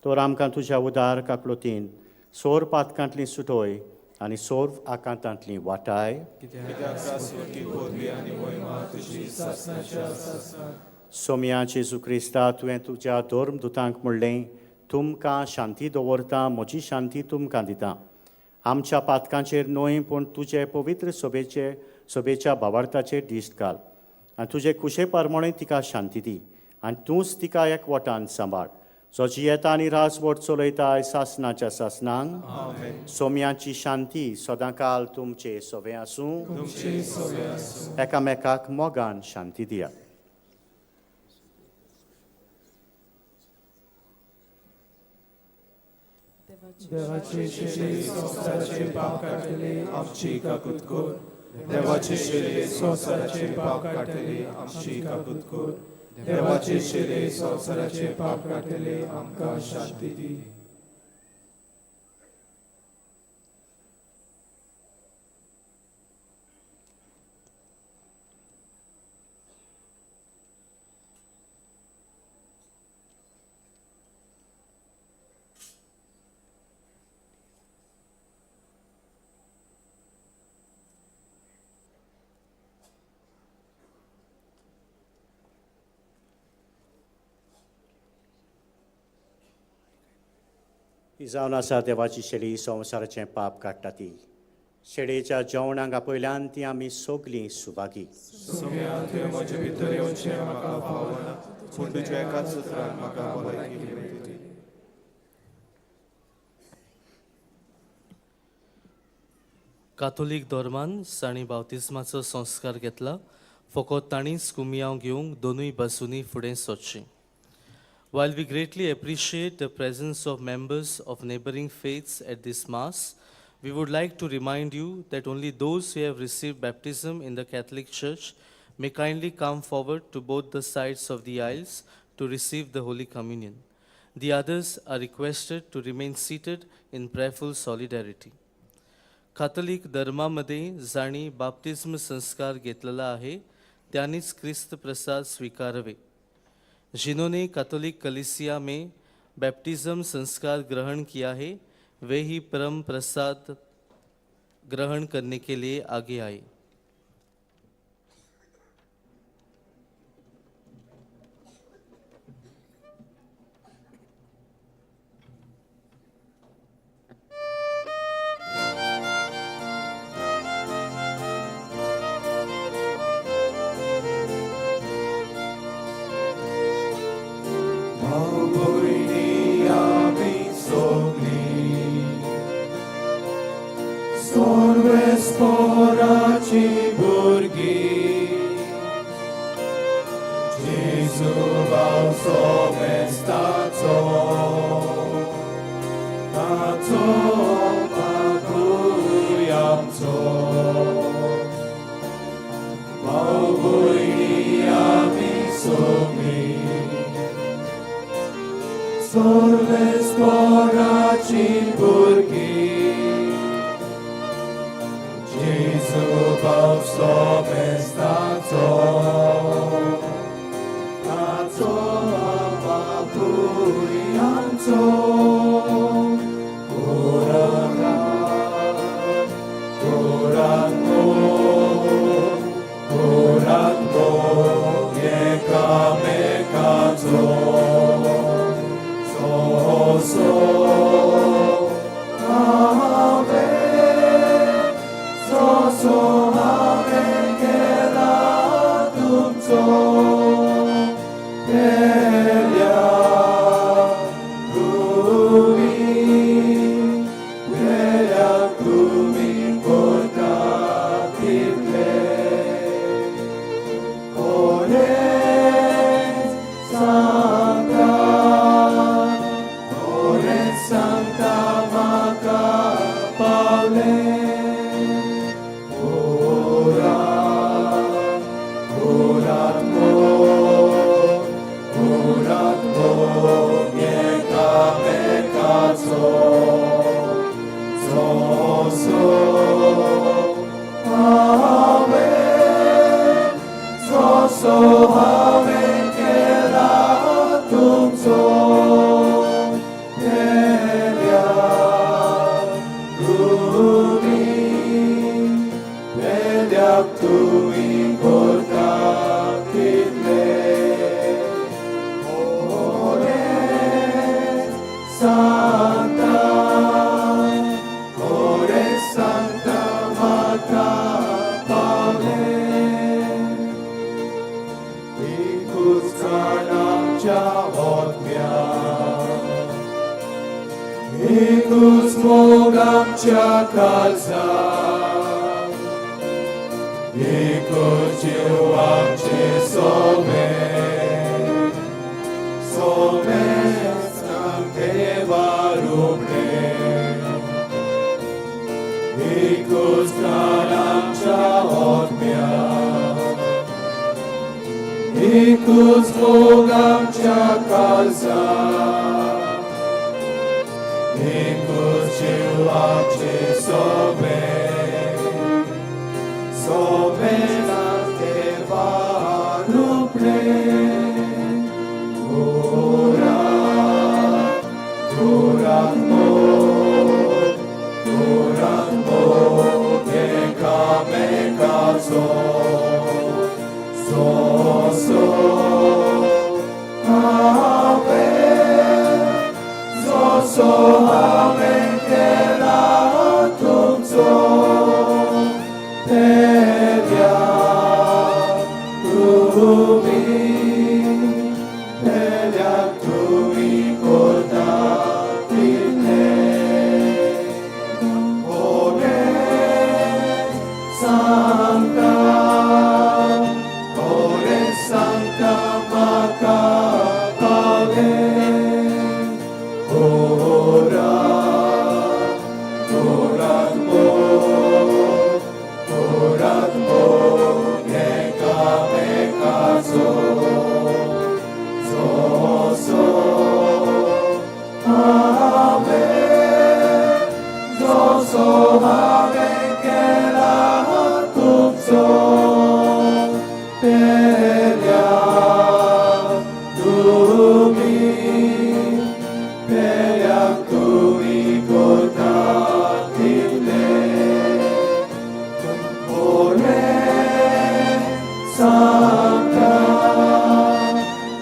तर आमकां तुज्या उदार काकलोतीन सोर पातकांतली सुटोय आनी सोर आकांतांतली वाटाय. कित्याक स्वर्गीक पदवी आनी मोहिमा तुजी सासणाच्या सासणाक. सोम्या जेजू क्रिस्ता तुवें तुज्या धर्मदुतांक म्हणलें तुमकां शांती दवरता म्हजी शांती तुमकां दिता. आमच्या पातकांचेर न्हय पूण तुजे पवित्र सभेचे सभेच्या भावार्थाचेर दिश्ट घाल आनी तुजे कुशे प्रमाणे तिका शांती दी आनी तूंच तिका एकवटान सांबाळ जो जियेता आनी राजवट चलयता सासनाच्या सासनांक. आमेन. सोम्याची शांती सदांकाल तुमचे सवे आसूं. तुमचे सवे आसूं. एकामेकाक मोगान शांती दिया. देवाची शेली संवसाराचे पाप काडटले आमची काकूत कर. देवाची शेली संवसाराचे पाप काडटली आमची काकूत कर. देवाची शेली संवसाराचे पाप काडटले आमकां शांती दी. ही जावन आसा देवाची शेळी संवसाराचें पाप काडटा ती शेळयेच्या जेवणाक आपयल्यान ती आमी सगलीं सुभागी. सोम्या तुवें म्हजे भितर येवचें म्हाका फावना पूण तुज्या एकाच उतरान म्हाका भलायकी मेळटली. कातोलीक धर्मान जांणी बावतिज्माचो संस्कार घेतला फकत तांणीच कुमियांव घेवंक दोनूय बाजूंनी फुडें सरचें. While we greatly appreciate the presence of members of neighboring faiths at this Mass, we would like to remind you that only those who have received baptism in the Catholic Church may kindly come forward to both the sides of the aisles to receive the Holy Communion. The others are requested to remain seated in prayerful solidarity. Catholic धर्मामध्ये जांणी बाप्तिज्म संस्कार घेतलेला आहे त्यांनीच क्रिस्त प्रसाद स्वीकारावे. जिन्होंने Catholic कलीसिया में baptism संस्कार ग्रहण किया है वे ही परम प्रसाद ग्रहण करने के लिए आगे आए. भाव भयणी आमी सगळीं सर्वेस्पराची भुरगीं जेजू भाव सोमेस्ताचो ताचो बापूय आमचो. भाव भयणी आमी सगळीं सर्वेस्पराची भुरगीं जेजू भाव सोमेस्ताचो ताचो बापूय आमचो. कोरात कोरात मोग कोरात मोग एकामेकाचो so so ave so so ave. जसो हांवें केला तुमचो पेल्या तुमी पेल्याक तुमी करता तितले कोरें सांगता कोरें सांगता म्हाका पावलें एकूच प्राण आमच्या आत्म्याक एकूच मोग आमच्या काळजाक एकूच जीव आमचे सोबे सोबे देवा रुपणे एकूच प्राण आमच्या आत्म्याक एकूच मोग आमच्या काळजाक एकूच जीव आमचे सोबे सोबे देवा रुपणे कोरात कोरात मोग कोरात मोग एकामेकाचो जसो हांवें जसो हांवें केला तुमचो पेल्या तुमी पेल्याक तुमी करता तितले कोरें सांगता कोरें सांगता म्हाका पावलें कोरात कोरात मोग कोरात मोग एकामेकाचो जसो हांवें जसो हांवें केला तुमचो पेल्या तुमी पेल्याक तुमी करता तितले कोरें सांगता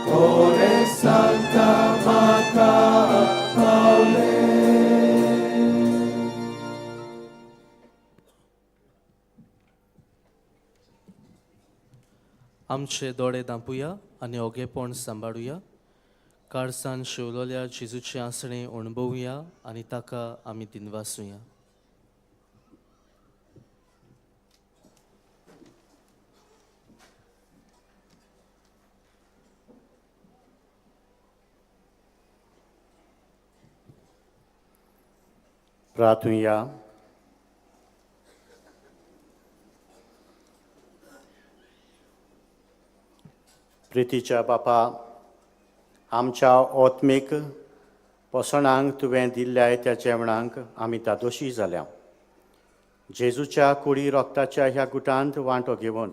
कोरें सांगता म्हाका पावलें. आमचे दोळे दांपुया आनी ओगेपण सांबाळुया. काळसान शिवलोल्या जेजूचें आसणें अणभवया आनी ताका आमी दिनवासुया. प्रार्थुया. प्रितीच्या बापा, आमच्या आत्मीक पोसणांक तुवें दिल्ल्या त्या जेवणांक आमी दादोशी जाल्या. जेजूच्या कुडी रोगताच्या ह्या गुटांत वांटो घेवन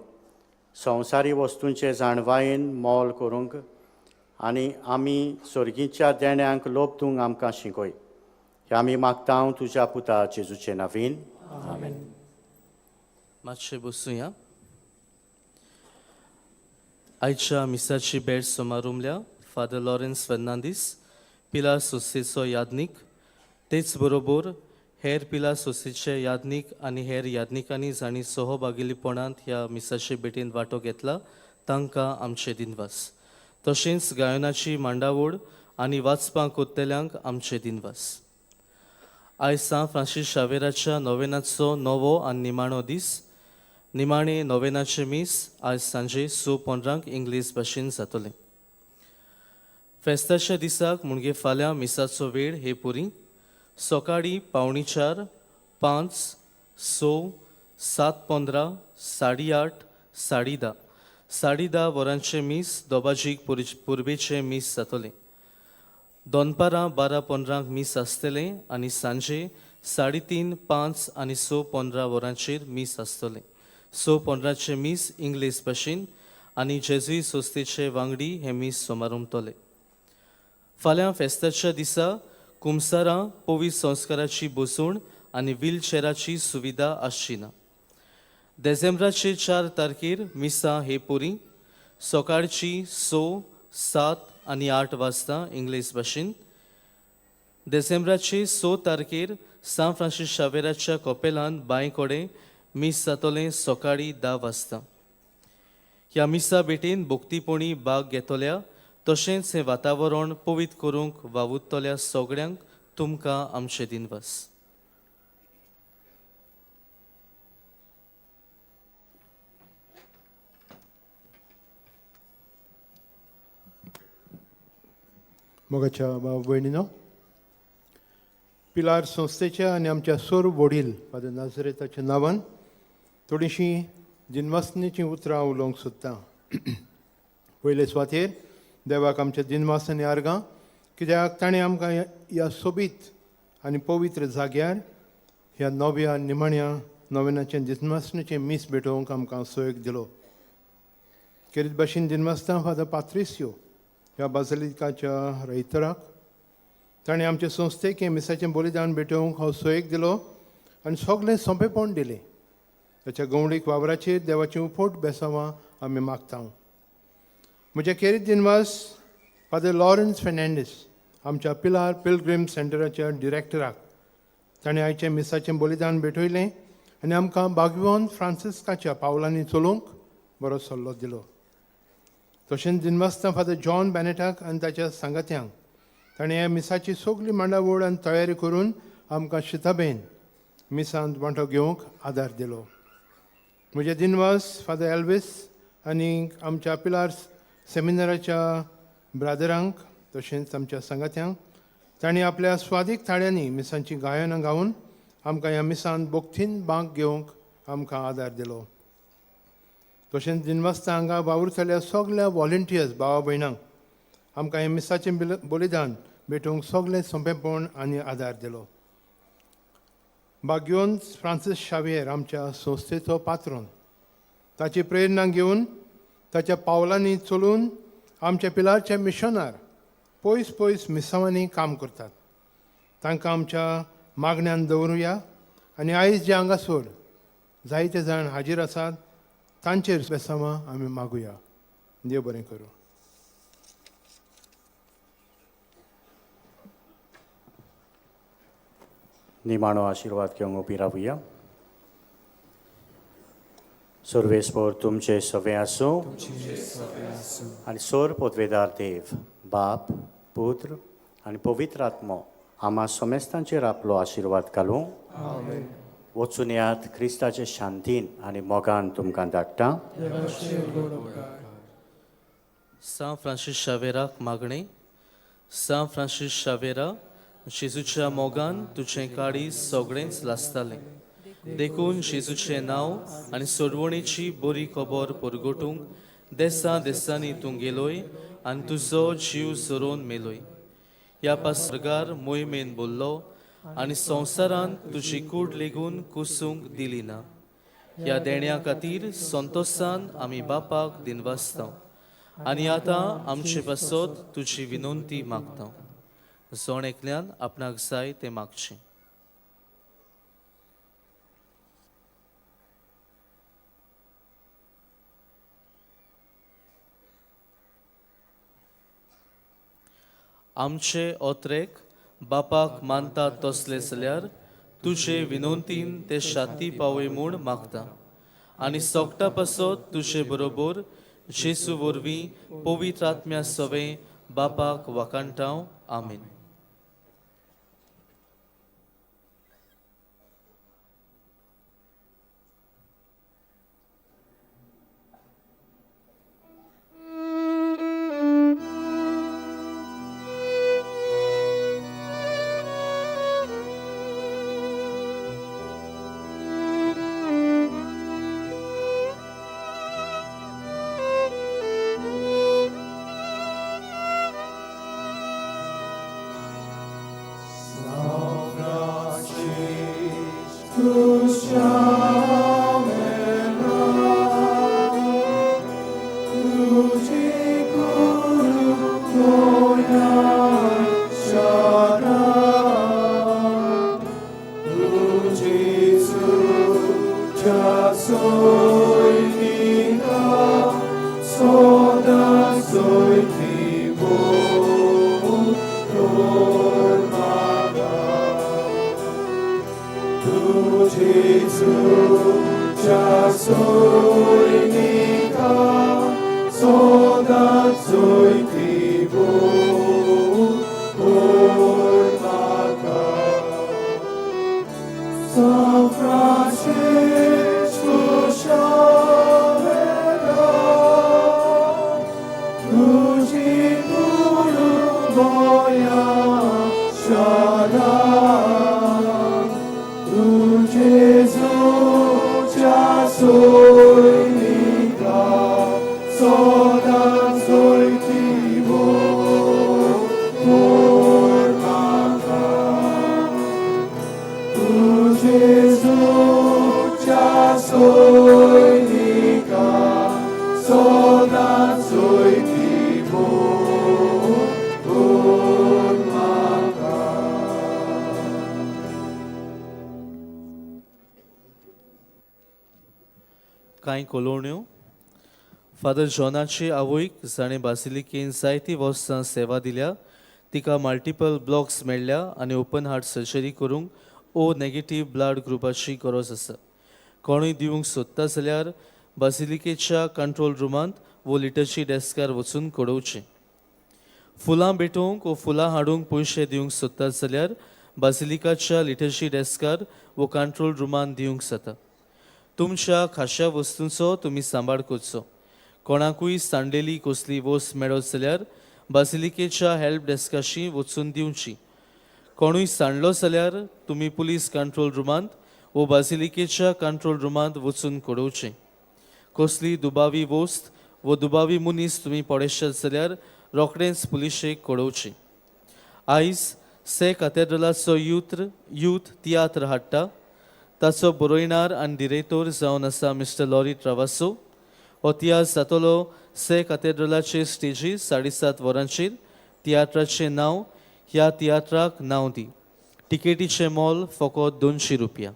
संवसारी वस्तूंचे जाणवायेन मोल करूंक आनी आमी सर्गीच्या देण्यांक लोब आमकां शिकय. हे आमी मागता तुज्या पुता जेजूचे नांवान. आमेन. मातशें बसुया. आयच्या मिसाची भेट समारंभल्या फादर लॉरेन्स फर्नांदीस, पिलार संस्थेचो याज्ञीक. तेच बरोबर हेर पिलार संस्थेचे याज्ञीक आनी हेर याज्ञिकांनी जांणी सहभागिलीपणांत ह्या मिसाचे भेटीन वांटो घेतला तांकां आमचे दिनवास. तशेंच गायनाची मांडावळ आनी वाचपाक कोत्तेल्यांक आमचे दिनवास. आयज सांत फ्रांसीस शावेराच्या नोवेनाचो नवो आनी निमाणो दीस. निमाणे नोवेनाचें मीस आयज सांजे 6:15 इंग्लीश भाशेन जातलें. फेस्ताच्या दिसाक म्हणजे फाल्यां मिसाचो वेळ हे पुरी: सकाळीं 3:45, 5, 6, 7:15, 8:30, 10:30. 10:30 वरांचें मीस दोबाजीक पुर्बेचें मीस जातलें. दनपारां 12:15 मीस आसतलें आनी सांजे 3:30, 5 आनी 6:15 वरांचेर मीस आसतलें. 6:15चें मीस इंग्लीश भाशेन. आनी जेजुई संस्थेचे वांगडी हे मीस समारंभतले. फाल्यां फेस्ताच्या दिसा कुमसारां पवित्र संस्काराची बसवण आनी व्हीलचेराची सुविधा आसची ना. देसेंब्राचे 4 तारखेर मिसां हे पुरी सकाळची 6, 7 आनी 8 वाजता इंग्लीश भाशेन. देसेंब्राचे 6 तारखेर सांत फ्रांसीस शावेराच्या कपेलान बांय कडेन मीस जातलें सकाळीं 10 वाजता. ह्या मिसा भेटेन भक्तीपणी भाग घेतल्या तशेंच हें वातावरण पवित्र करूंक वावुरतल्या सगळ्यांक तुमकां आमचे दिनवास. मोगाच्या भाव भयणीनो, पिलार संस्थेच्या आनी आमच्या सोर वडील फादर नाजरेताच्या नांवान थोडीशीं दिनवासनेचीं उतरां उलोवंक सोदतां. पयले सुवातेर देवाक आमच्या दिनवास आनी आर्गां, कित्याक ताणें आमकां ह्या सोबीत आनी पवित्र जाग्यार ह्या नव्या निमाण्या नव्यानाचें दिनवासनेचें मीस भेटोवंक आमकां सोयक दिलो. खेरीत भाशेन दिनवासता फादर पात्रिस्यो ह्या बाजलिकाच्या रयतराक, ताणें आमचे संस्थेक हें मिसाचें बलिदान भेटोवंक हो सोयेक दिलो आनी सगळें सोंपेपण दिलें. ताच्या गवळीक वावराचेर देवाचीं उफोट बेसांवां आमी मागता. म्हज्या खेरीत दिनवास फादर लॉरन्स फेर्नांडीस आमच्या पिलार पिलग्रीम सेंटराच्या डिरेक्टराक, ताणें आयचें मिसाचें बलिदान भेटयलें आनी आमकां बागवोन फ्रांसिस्काच्या पावलांनी चलोवंक बरो सल्लो दिलो. तशेंच दिनवासता फादर जॉन बॅनेटाक आनी ताच्या सांगात्यांक, ताणें ह्या मिसाची सगली मांडावळ आनी तयारी करून आमकां शिताबेन मिसांत वांटो घेवंक आदार दिलो. म्हजे दिनवास फादर एल्वीस आनी आमच्या पिलार सेमिनाराच्या ब्रादरांक तशेंच आमच्या सांगात्यांक, तांणी आपल्या स्वादीक थाळ्यांनी मिसांची गायनां गावन आमकां ह्या मिसांत भक्तीन भाग घेवंक आमकां आदार दिलो. तशेंच दिनवासता हांगा वावुरतल्या सगल्या वॉलंटियर्स भावा भयणांक, आमकां हें मिसाचें बलिदान भेटोवंक सगळें सोंपेपण आनी आदार दिलो. बाग्योन फ्रांसीस शावियर आमच्या संस्थेचो पात्रोन, ताची प्रेरणा घेवन ताच्या पावलांनी चलून आमच्या पिलारच्या मिशनार पयस पयस मिसांवांनी काम करतात. तांकां आमच्या मागण्यान दवरुया आनी आयज जे हांगासर जायते जाण हाजीर आसात तांचेर बेसांवां आमी मागुया. देव बरें करूं. निमाणो आशिर्वाद घेवंक उबी रावया. सर्वेस्पर तुमचे सवे आसूं आनी सोर पदवेदार देव बाप पुत्र आनी पवित्र आत्मो आमा समेस्तांचेर आपलो आशिर्वाद घालूं. वचून यात क्रिस्ताचे शांतीन आनी मोगान तुमकां धाडटा. सांत फ्रांसीस शावेराक मागणें. सांत फ्रांसीस शावेरा, जेजूच्या मोगान तुजें काळीज सगळेंच लासतालें, देखून जेजूचें नांव आनी सोडवणेची बरी खबर परगटूंक देसा देसांनी तूं गेलोय आनी तुजो जीव झरोवन मेलोय. ह्या पासगार मोहिमेन बोल्लो आनी संवसारांत तुजी कूड लेगून कुसूंक दिली ना. ह्या देण्या खातीर संतोसान आमी बापाक दिनवासता आनी आतां आमचे पासत तुजी विनंती मागता. जण एकल्यान आपणाक जाय तें मागचें. आमचे ओत्रेक बापाक मानता तसले जाल्यार तुजे विनंतीन ते शाती पावय म्हूण मागता आनी सोगटा पासत तुजे बरोबर जेजू वरवीं पवित्र आत्म्या सवें बापाक वाखाणटाव. आमीन. सदां चोयती कोर म्हाका तूं जेजूच्या सैनिका सदां चोयती कोर म्हाका. कांय कोलोण्यो. फादर जॉनाचे आवयक, जाणें बासिलिकेन जायतीं वर्सां सेवा दिल्या, तिका मल्टिपल ब्लॉक्स मेळ्ळ्या आनी ओपन हार्ट सर्जरी करूंक ओ नेगेटीव ब्लड ग्रुपाची गरज आसा. कोणूय दिवंक सोदता जाल्यार बासिलिकेच्या कंट्रोल रुमांत वो लिटर्जी डेस्कार वचून कळोवचें. फुलां भेटोवंक वो फुलां हाडूंक पयशे दिवंक सोदतात जाल्यार बासिलिकाच्या लिटर्जी डेस्कार वो कंट्रोल रुमांत दिवंक जाता. तुमच्या खाश्या वस्तूंचो तुमी सांबाळ करचो. कोणाकूय सांडलेली कसली वस्त मेळत जाल्यार बासिलिकेच्या हेल्प डेस्काशी वचून दिवची. कोणूय सांडलो जाल्यार तुमी पुलीस कंट्रोल रुमांत वो बासिलिकेच्या कंट्रोल रुमांत वचून कळोवचें. कसली दुबावी वस्त वो दुबावी मनीस तुमी पळयशात जाल्यार रोखडेंच पुलिशेक कळोवचें. आयज से कातेड्रलाचो यूथ तियात्र हाडटा. ताचो बरोयणार आनी डिरेक्टर जावन आसा मिस्टर लॉरी ट्रावासो. हो तियात्र जातलो से कातेड्रलाचे स्टेजीर 7:30 वरांचेर. तियात्राचें नांव ह्या तियात्राक नांव दी. टिकेटीचें मोल फकत 200 रुपया.